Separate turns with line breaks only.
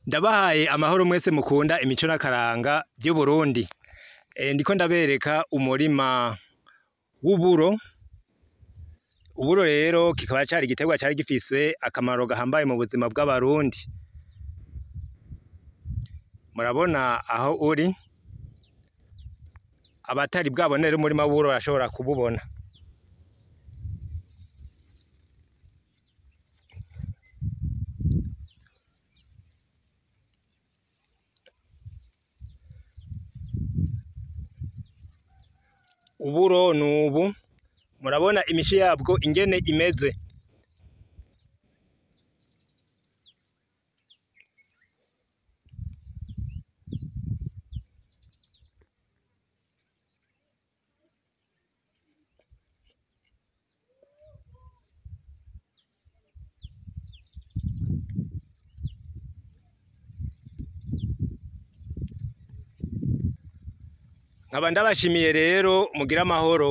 Ndabahaye amahoro mwese mukunda imico n'akaranga vy'Uburundi. Ndiko ndabereka umurima w'uburo. Uburo rero kikaba cari igiterwa cari gifise akamaro gahambaye mu buzima bw'abarundi. Murabona aho uri, abatari bwabone rero umurima w'uburo barashobora kububona. Uburo nubu, murabona imishi yabwo ingene imeze. Nkaba ndabashimiye rero mugire amahoro.